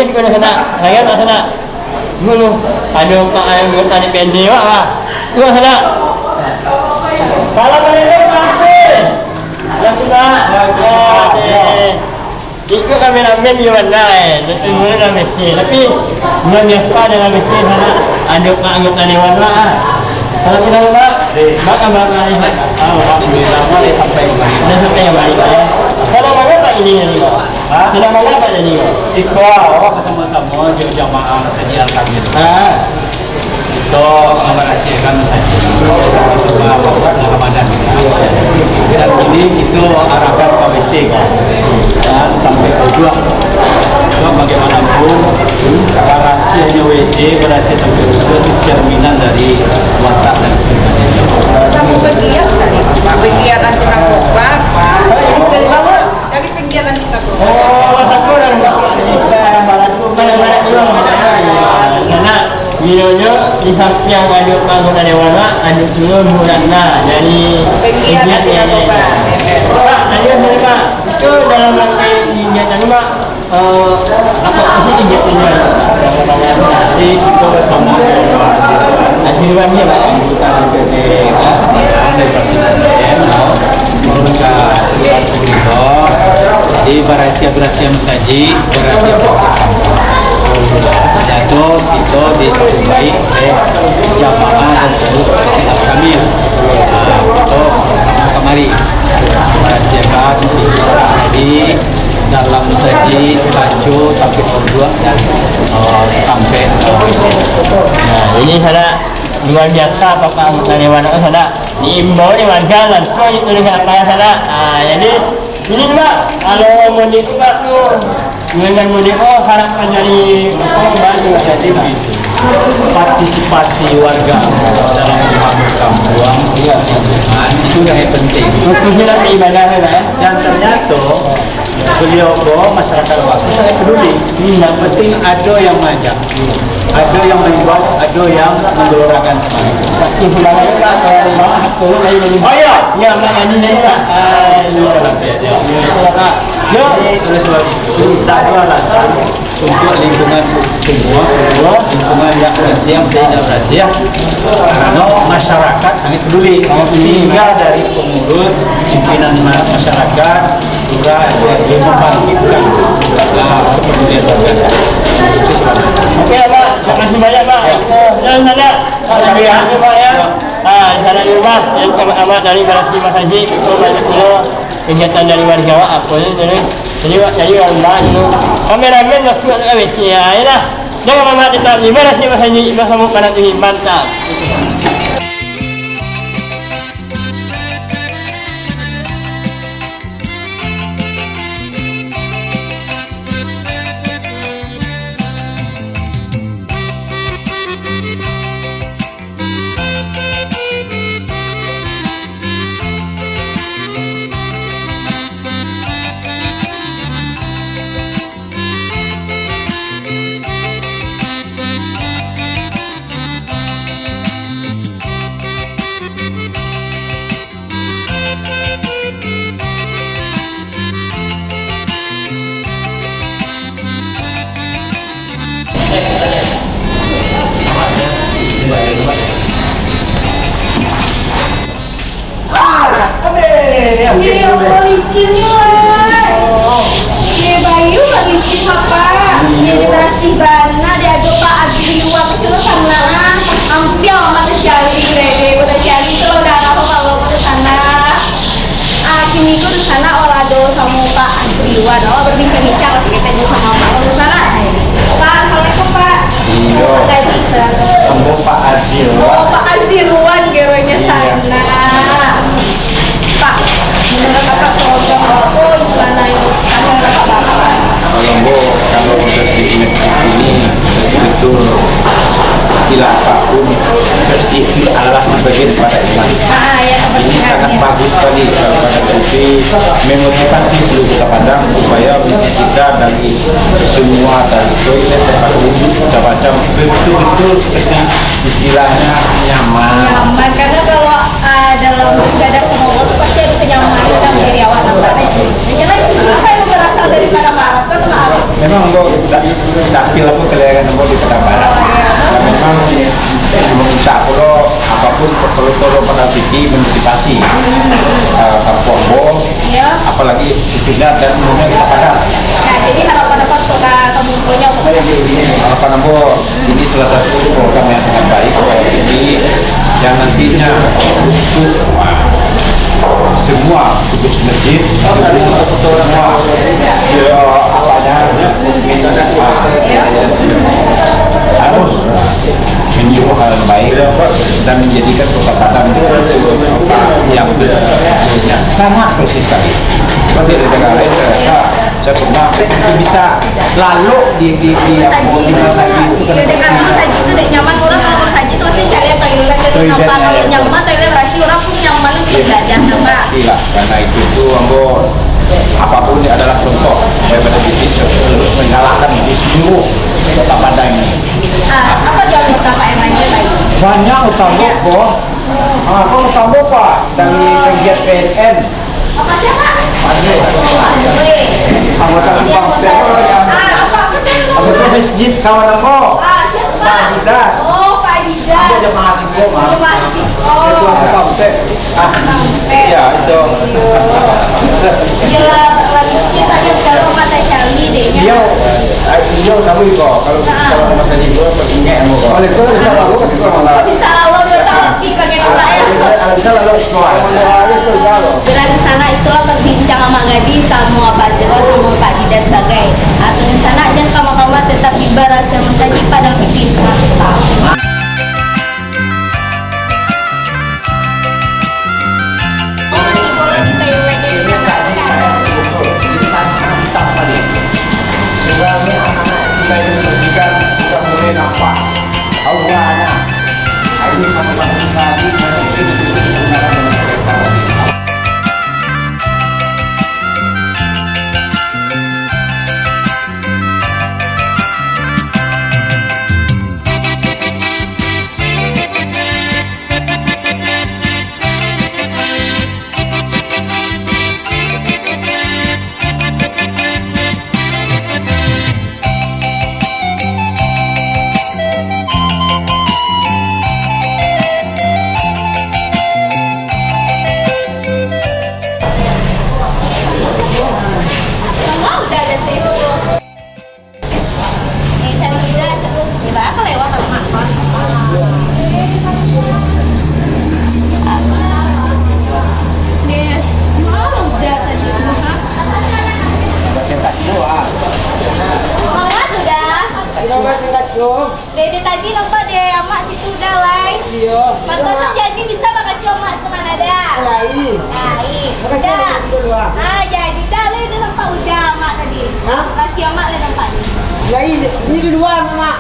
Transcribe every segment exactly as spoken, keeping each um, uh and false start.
Di mana sanak? Layan tak sanak? Dulu. Ado Pak, ado Pak di pendek, Pak, Pak. Dua sanak. Salam alaikum, Pak Haji. Salam, Pak. Oke. Ikut kameramen di mana, eh? Tapi mula dah mesej. Tapi, mula biasa dah mesej sanak. Ado Pak anggota dewan, Pak. Salam kenal, Pak. Pak, kabar, Pak? Alhamdulillah, Pak, dah sampai kemari. Dah sampai kemari, Pak, ya. Kalau mana, Pak, ini, ini, Pak? Hah? Kalau mana, Pak, ini, Pak? Iko, awak sama-sama jo jamaah Masjid Al-Kamil. Ah. Kito mambarasiahkan masjid. Sebab Ramadan. Dan ini kito arahkan ka W C, kan. Dan tampek wuduak. Sebab bagaimanapun, barasiahnyo W C, barasiah tampek wuduak itu cerminan dari watak dan pribadi. Samo bagian tadi. Bagian antara bapak, Pak. Dari pinggiran kita, Bro. Oh, satu orang. Karena, minonyo di sampiang ado anggota dewan, Pak, ado pulo murid, nah, dari pinggiran kita, Bro, Pak. Pak, ado, Pak. Itu dalam rangka kegiatan, Pak. Eh, apa sih kegiatannya? Jadi, kita bersama dengan Pak Haji Irwan, ya, Pak? Anggota D P R, ya, dari Partai Nasdem, ya. Terus, ah, kita, jadi barasiah-barasiah masajik, barasiah masajik. Jadi, kita disambut baik oleh jamaah dan pengurus masjid Al-Kamil. Ah, kita sama kamari. Barasiahkan, jadi, dalam tadi baju, tapi produk dan, eh, sampai, eh, nah, ini sanak luar biasa, Bapak anggota dewan, sanak diimbau di warga langsung itu dengan apa, sanak. Ah, jadi, ini, Pak, kalau mudik, Pak, tu, dengan mudik, oh, harapan dari, oh, baju, jadi, Pak. Partisipasi warga dalam membangun kampuang, iya, lingkungan, itu yang penting. Khususnya dalam ibadah, ya, Pak, ya? Dan ternyata beliau ko masyarakat waktu sangat peduli. Hmm. Yang penting ada yang mengajak, ada yang mengimbau, ada yang menggelorakan semangat. Pasti semangat, Pak, kalau Pak, kalau lagi, lagi. Oh, iya. Ya, Pak, yang ini, Pak. Ah, iya. Iya, Pak. Ya. Jadi, oleh sebab itu, tak ada alasan untuk lingkungan semua, lingkungan yang berhasil, yang tidak berhasil. Karena masyarakat sangat peduli. Tinggal dari pengurus, pimpinan ma-, masyarakat, juga, ya, dia membangkitkan, ah, kepedulian warga. Oke, Pak. Terima kasih banyak, Pak. Ya. Jangan saja. Terima kasih, ya. Terima kasih, Pak, ya. Ya. Ah, di sana di rumah, yang sama-sama dari Barasi Masajik, itu banyak juga kegiatan dari warga awak, apa ni, jadi, jadi awak cari orang rumah dulu. Kameramen masuk kat W C, ya, ayolah. Jangan mamak tetap di Barasi Masajik, bersama Panak Turi, mantap. Iyo, licin ni, Wan. Iyo, Bayu, licin apa? Iyo. Bersih bana, diajo Pak Adri Iwan tu sana. Ampia amat terjadi, lele, udah jadi tu, udah lama kalau udah sana. Ah, kini tu di sana, oh, ado samo Pak Adri Iwan, oh, berbincang-bincang, masih kita tu sama Pak Adri Iwan. Pak, assalamualaikum, Pak. Iyo. Pak Adri Iwan. Ambo Pak Adri Iwan. Oh, Pak Adri Iwan, geronya sana. Pak, menurut Bapak, program apa yang selama ini akan Bapak lakukan? Kalau ambo, kalau bersih ini, itu istilah apapun, bersih itu adalah sebagai daripada iman. Ah, ya, ini sangat bagus sekali kalau pada T V memotivasi seluruh Kota Padang supaya bisnis kita dari semua, dari toilet, tempat duduk, macam-macam, betul-betul seperti istilahnya nyaman. Nyaman, karena kalau, ah, dalam ibadah sama Allah tu pasti ada kenyamanan dalam diri awak nampak. Karena itu apa yang berasal daripada marah, kan, maaf. Memang ambo tak, tak tampil ambo kaliaran ambo di Padang Barat. Dan memang ambo minta pulo, apapun, perlu tolong Padang T V memotivasi, eh, kampuang ambo, apalagi khususnya dan umumnya kita Padang. Nah, jadi harapan apa untuk ka-, kampung punya? Harapan ambo, ini salah satu program yang sangat baik, T V, yang nantinya untuk, ah, semua khusus masjid, semua, ya, apanya, harus menyuruh hal yang baik dan menjadikan kota Padang itu kota yang, yang sangat bersih sekali. Seperti di negara lain, saya rasa saya pernah, itu bisa lalok di, di, di, di rumah sakit itu kan. Iya, dek, kalau rumah sakit itu dek nyaman, orang kalau rumah sakit itu pasti cari toilet, cari toilet, apa, kalau nyaman, toilet berarti orang pun nyaman untuk belajar, nampak? Iya, karena itu tuh, ambo, apapun ini adalah contoh daripada bisnis yang terus menggalakkan di seluruh Kota Padang ini. Ah, apa jual utama yang lainnya, Pak? Banyak utama, Pak. Ah, kok utama, Pak? Dari kegiatan P N M. Apa siapa? Andre. Andre. Anggota Kupang. Siapa namanya? Ah, apa, apa tuh? Anggota masjid kawan ambo. Ah, siapa, Pak? Pak Adidas. Oh, Pak Adidas. Ambo jamaah siko, Pak. Jamaah siko. Ketua Kupang, Pak. Ah. Kupang, Pak. Iya, itu. Iya, lagi kita kan kalau mata cari deh, ya. Iya. Ah, iyo, tahu iko. Kalau, ah, kalau masajik ko, ingat ambo ko. Kalau iko bisa lalu, bisa lalu. Bisa lalu, bisa lalu, bisa lalu. Jadi, di sana itulah perbincangan Mak Gadih samo Abah Zero samo Pak Dida sebagai. Atau di sana, jan kama-kama, tetap di Barasia Masajik Padang Pitin. Mantap. Dede tadi nampak dek amak situ dah, lai. Iyo. Pantas jadi bisa bakacau amak. Mana dah? Lain. Lain. Makasih, dah. Makasih, dulu, ah. Ah, jadi dah, lai, dah nampak udah amak tadi. Hah? Laki amak lai nampak ni. Lain, ni duluan, Mak.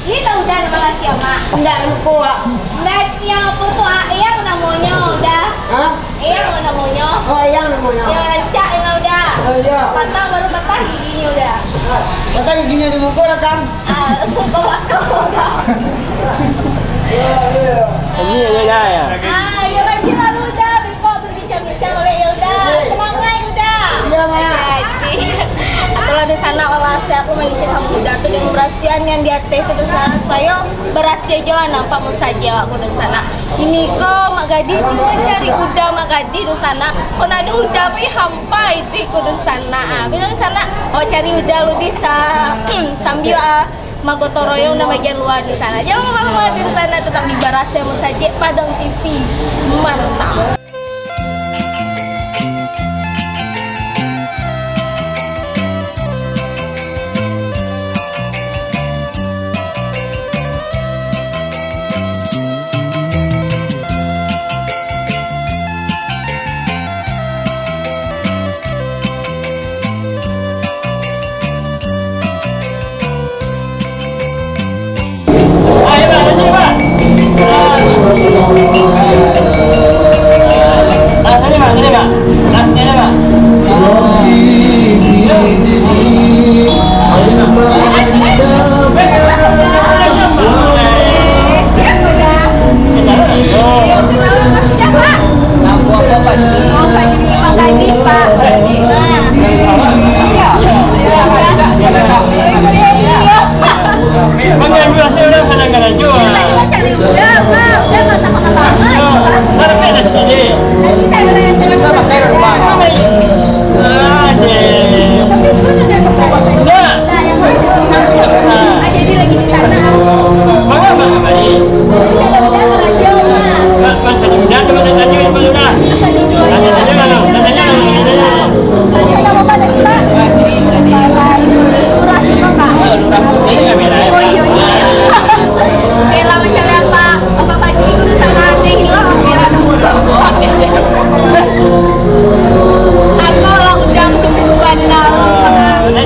Ni dah udah nampak laki amak. Indak lupo, ah. Indak, yang apo tu, ah? Eyang namonyo, udah. Hah? Eyang namonyo. Oh, Eyang namonyo. Yo, rancak Eyang udah. Oh, iyo. Patang baru patah giginyo udah. Ah, patah giginyo di muko lah, Kang. Ah, muko bakal udah. Iyo, iyo. Ini yang lain, ya? Ah, iyo, lagi lalu udah. Beko berbincang-bincang balik ya udah. Semangat udah. Iyo, Mak. Jadi, itulah di sana olah siap mengisi sama udah tu dengan berasihan yang di atas tu di sana supaya berasiah je lah nampak musajik awak ko di sana. Ini ko Mak Gadih tu mencari udah Mak Gadih di sana. Ko nak ada udah pi hampa itu ko di sana. Ah, bilang di sana, oh cari udah lu di sa-, sambil, ah, magotong royong dan bagian luar di sana. Jangan malu-malu di sana, tetap di Barasia Masajik Padang T V. Mantap.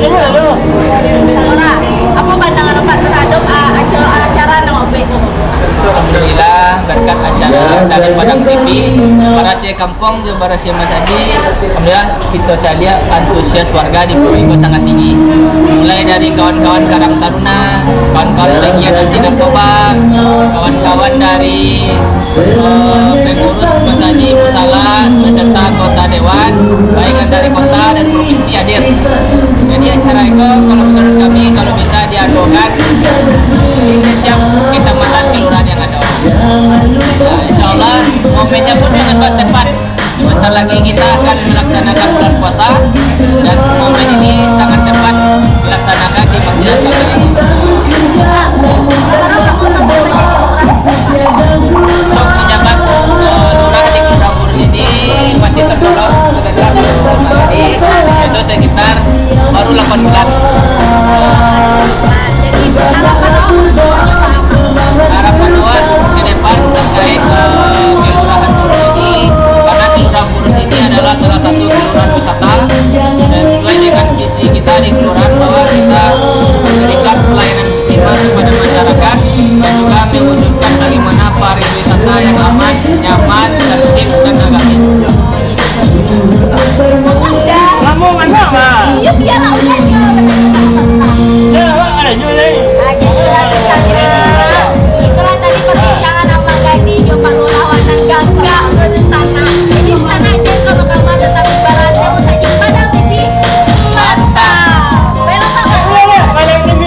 Ora, apo pandangan Bapak terhadap, ah, acara, acara nan Bapak buek ko? Alhamdulillah, berkat acara dari Padang T V, barasiah kampuang jo barasiah masajik. Alhamdulillah, kito caliak antusias warga di Purwo Inggo sangat tinggi. Mulai dari kawan-kawan Karang Taruna, kawan-kawan bagian anti narkoba, kawan-kawan dari eh, pengurus masajik, musala, beserta anggota dewan, baik dari kota dan provinsi hadir. Jadi acara itu kalau menurut kami, kalau bisa diadakan di setiap kecamatan kelurahan yang ada. Nah, insya Allah momennya pun sangat tepat. Sebentar lagi kita akan melaksanakan bulan puasa dan momen ini sangat tepat dilaksanakan di Masjid Al-Fatihah. Untuk pejabat, eh, lurah di Kelurahan Purus ini masih tergolong sebentar, baru lima belas hari. Itu sekitar baru delapan bulan. Harapan awak ke depan terkait, eh, Kelurahan Purus ini, karena Kelurahan Purus ini adalah salah satu kelurahan wisata, dan sesuai dengan visi kita di kelurahan bahwa kita memberikan pelayanan minimal kepada masyarakat dan juga mewujudkan bagaimana pariwisata yang aman, nyaman, tertib, dan agamis. Lamun anak, Mak. Iyo, bialah, udah, bialah, udah, udah, udah. Ya, Mak, ada juga, eh. Ah, gitu lah, misalnya. Itulah tadi perbincangan Abang Gani jo Pak Lurah, nan gagah, berencana. Jadi, sana aja kalau kamu ada tapi barasnya, mau saja Padang T V. Mantap. Belok, Pak. Iya, Mak, Padang T V.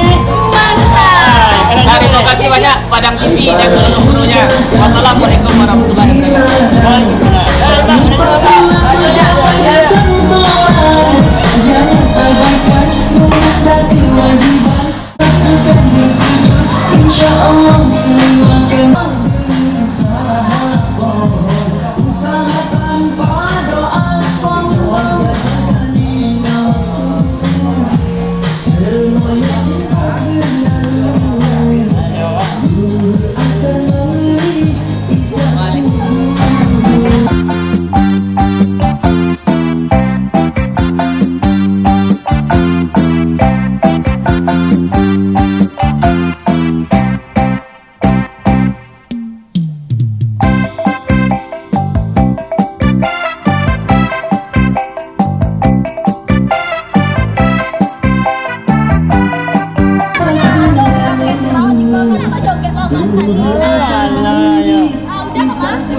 Mantap. Terima kasih banyak. Padang T V dan seluruh krunya. Wassalamualaikum warahmatullahi wabarakatuh.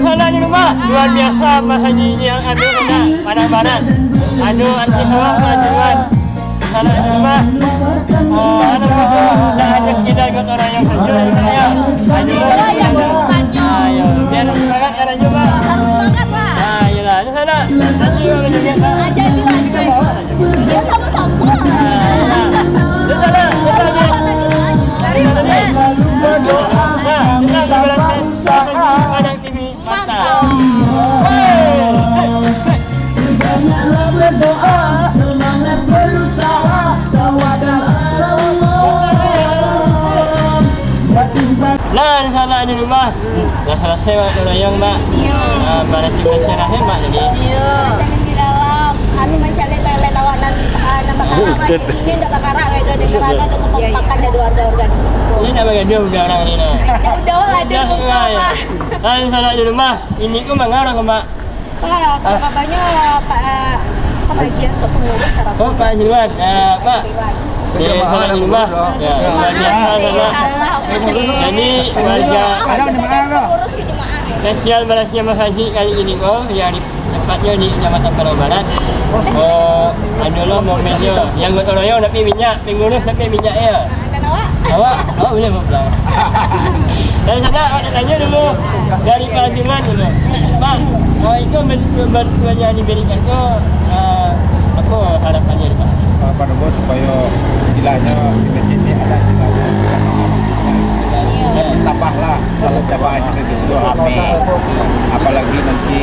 Salah ni rumah, luar biasa masajik ni yang anu, anu barat. Anu anti hawa, anu. Salah ni rumah. Oh, anu, lah ada sekitar gotong royong saja, ya. Anu, ayo, biar semangat. Harus semangat, Pak. Ah, iyalah. Di sana. Nanti orang joget, Pak. Ah, jadi lah, joget. Ya, sama-sama. Ah, iyalah. Di sana. Dari mana? Nah, kita berangkat. Padang T V. Mantap. Mantap. Hei, hei, hei. Banyaklah berdoa, semangat berusaha, tawakal Allah. Jatuh. Lah, di sana di rumah. Lah salasai, Mak, tolong, Mak. Iyo. Ah, barasiah-barasiah lah, Mak, tadi. Iyo. Barasiah di dalam. Anu mancaliak toilet awak nan, ah, nan bakarak, Mak. Ini ndak bakarak, Mak, itu ada karano ada kekompakan dari warga-warga di siko. Ini ndak bagaduah urang ni, nah. Ndak, udah lah, ada muka, Mak. Lah, di sana di rumah. Ini ko manga urang ko, Mak? Pak, kalau kabarnyo, Pak, pengajian untuk pengurus, saratus. Oh, Pak Haji Luan. Ah, Pak. Haji Luan. Eh, salam di rumah. Ya, luar biasa, salam. Jadi, warga spesial barasiah masajik kali ini ko, yang di, tepatnyo di Kecamatan Padang Barat. Eh, ado lo momennyo. Yang gotong royong tapi minyak, pengurus tapi minyak, ya. Awak, awak buliah bapulang. Dari sana, awak nak tanyo dulu. Dari Pak Juman dulu. Pak, kalau itu bantuan yang diberikan tu, eh, apa harapannya, Pak? Harapan ambo supayo istilahnya di masjid ni ada istilahnya tambahlah salat jamaah itu, itu rame. Apalagi nanti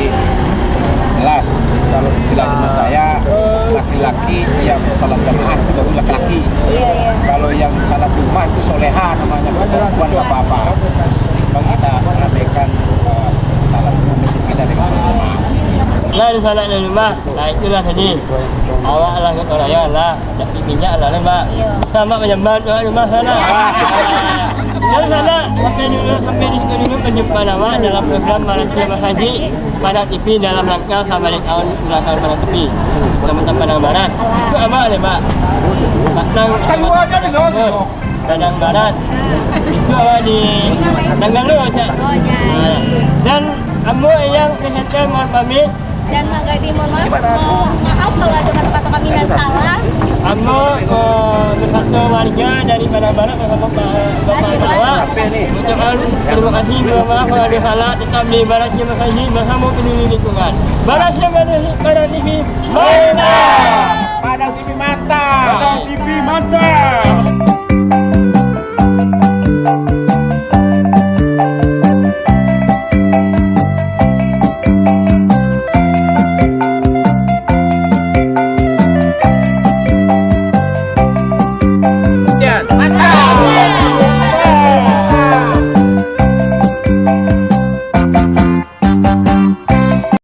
jelas kalau istilah zaman saya, laki-laki yang salat jamaah itu baru laki-laki. Iya, iya. Kalau yang salat rumah itu soleha namanya, bukan apa-apa. Bang, kita ramaikan, eh, salat masjid kita dengan salat jamaah. Lah, di salat di rumah. Nah, itulah tadi. Awak lah nggak tahu raya lah, dak di minyak lah, Mak. Iyo. Selamat menyambat tuan rumah sanak. Iyo sanak, sampai dulu, sampai di sini dulu perjumpaan awak dalam program Malaysia Masajik Padang T V dalam rangka sabaliak tahun ulang tahun Padang T V. Kecamatan Padang Barat. Itu abah deh, Mak. Patang. Padang Barat. Itu awak di Tanggalo, Cak. Oh, ya. Dan ambo yang kesehatan mohon pamit. Dan Mak Gadi mohon maaf. Mo-, maaf kalau ada kata-kata kami yang salah. Ambo, eh, beserta warga dari Padang Barat, Bapak, Bapak, Bapak, Bapak, ucapkan terima kasih, mohon maaf kalau ada salah, tetap di Malaysia Masajik bersama peduli lingkungan. Malaysia Masajik, Padang T V, mantap! Padang T V mantap! Padang T V mantap!